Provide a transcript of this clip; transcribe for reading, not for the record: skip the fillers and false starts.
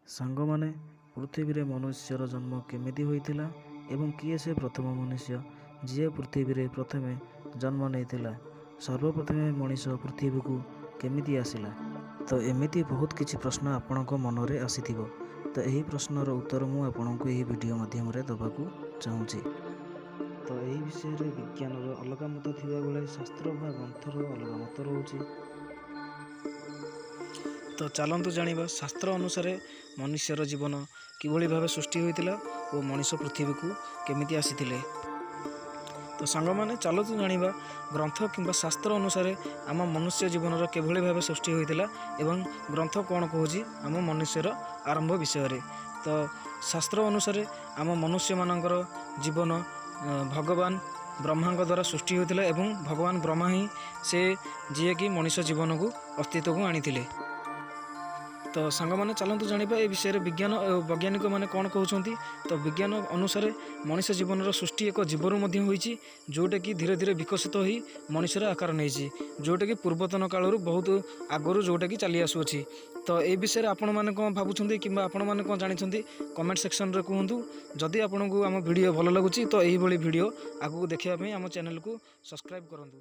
ସାଙ୍ଗମାନେ, ପୃଥିବୀରେ ମନୁଷ୍ୟର ଜନ୍ମ କେମିତି ହୋଇଥିଲା ଏବଂ କିଏ ସେ ପ୍ରଥମ ମନୁଷ୍ୟ ଯିଏ ପୃଥିବୀରେ ପ୍ରଥମେ ଜନ୍ମ ନେଇଥିଲା? ସର୍ବପ୍ରଥମେ ମଣିଷ ପୃଥିବୀକୁ କେମିତି ଆସିଲା? ତ ଏମିତି ବହୁତ କିଛି ପ୍ରଶ୍ନ ଆପଣଙ୍କ ମନରେ ଆସିଥିବ। ତ ଏହି ପ୍ରଶ୍ନର ଉତ୍ତର ମୁଁ ଆପଣଙ୍କୁ ଏହି ଭିଡ଼ିଓ ମାଧ୍ୟମରେ ଦେବାକୁ ଚାହୁଁଛି। ତ ଏହି ବିଷୟରେ ବିଜ୍ଞାନର ଅଲଗା ମତ ଥିବାବେଳେ ଶାସ୍ତ୍ର ବା ଗ୍ରନ୍ଥର ଅଲଗା ମତ ରହୁଛି। ତ ଚାଲନ୍ତୁ ଜାଣିବା ଶାସ୍ତ୍ର ଅନୁସାରେ ମନୁଷ୍ୟର ଜୀବନ କିଭଳି ଭାବେ ସୃଷ୍ଟି ହୋଇଥିଲା ଓ ମଣିଷ ପୃଥିବୀକୁ କେମିତି ଆସିଥିଲେ। ତ ସାଙ୍ଗମାନେ, ଚାଲନ୍ତୁ ଜାଣିବା ଗ୍ରନ୍ଥ କିମ୍ବା ଶାସ୍ତ୍ର ଅନୁସାରେ ଆମ ମନୁଷ୍ୟ ଜୀବନର କିଭଳି ଭାବେ ସୃଷ୍ଟି ହୋଇଥିଲା ଏବଂ ଗ୍ରନ୍ଥ କ'ଣ କହୁଛି ଆମ ମନୁଷ୍ୟର ଆରମ୍ଭ ବିଷୟରେ। ତ ଶାସ୍ତ୍ର ଅନୁସାରେ ଆମ ମନୁଷ୍ୟମାନଙ୍କର ଜୀବନ ଭଗବାନ ବ୍ରହ୍ମାଙ୍କ ଦ୍ୱାରା ସୃଷ୍ଟି ହୋଇଥିଲା ଏବଂ ଭଗବାନ ବ୍ରହ୍ମା ହିଁ ସେ ଯିଏକି ମଣିଷ ଜୀବନକୁ ଅସ୍ତିତ୍ୱକୁ ଆଣିଥିଲେ। ତ ସାଙ୍ଗମାନେ, ଚାଲନ୍ତୁ ଜାଣିବା ଏ ବିଷୟରେ ବିଜ୍ଞାନ ବୈଜ୍ଞାନିକମାନେ କ'ଣ କହୁଛନ୍ତି। ତ ବିଜ୍ଞାନ ଅନୁସାରେ ମଣିଷ ଜୀବନର ସୃଷ୍ଟି ଏକ ଜୀବରୁ ମଧ୍ୟ ହୋଇଛି, ଯେଉଁଟାକି ଧୀରେ ଧୀରେ ବିକଶିତ ହୋଇ ମଣିଷର ଆକାର ନେଇଛି, ଯେଉଁଟାକି ପୂର୍ବତନ କାଳରୁ ବହୁତ ଆଗରୁ ଯେଉଁଟାକି ଚାଲି ଆସୁଅଛି। ତ ଏ ବିଷୟରେ ଆପଣମାନେ କ'ଣ ଭାବୁଛନ୍ତି କିମ୍ବା ଆପଣମାନେ କ'ଣ ଜାଣିଛନ୍ତି, କମେଣ୍ଟ ସେକ୍ସନରେ କୁହନ୍ତୁ। ଯଦି ଆପଣଙ୍କୁ ଆମ ଭିଡ଼ିଓ ଭଲ ଲାଗୁଛି, ତ ଏହିଭଳି ଭିଡ଼ିଓ ଆଗକୁ ଦେଖିବା ପାଇଁ ଆମ ଚ୍ୟାନେଲକୁ ସବସ୍କ୍ରାଇବ୍ କରନ୍ତୁ।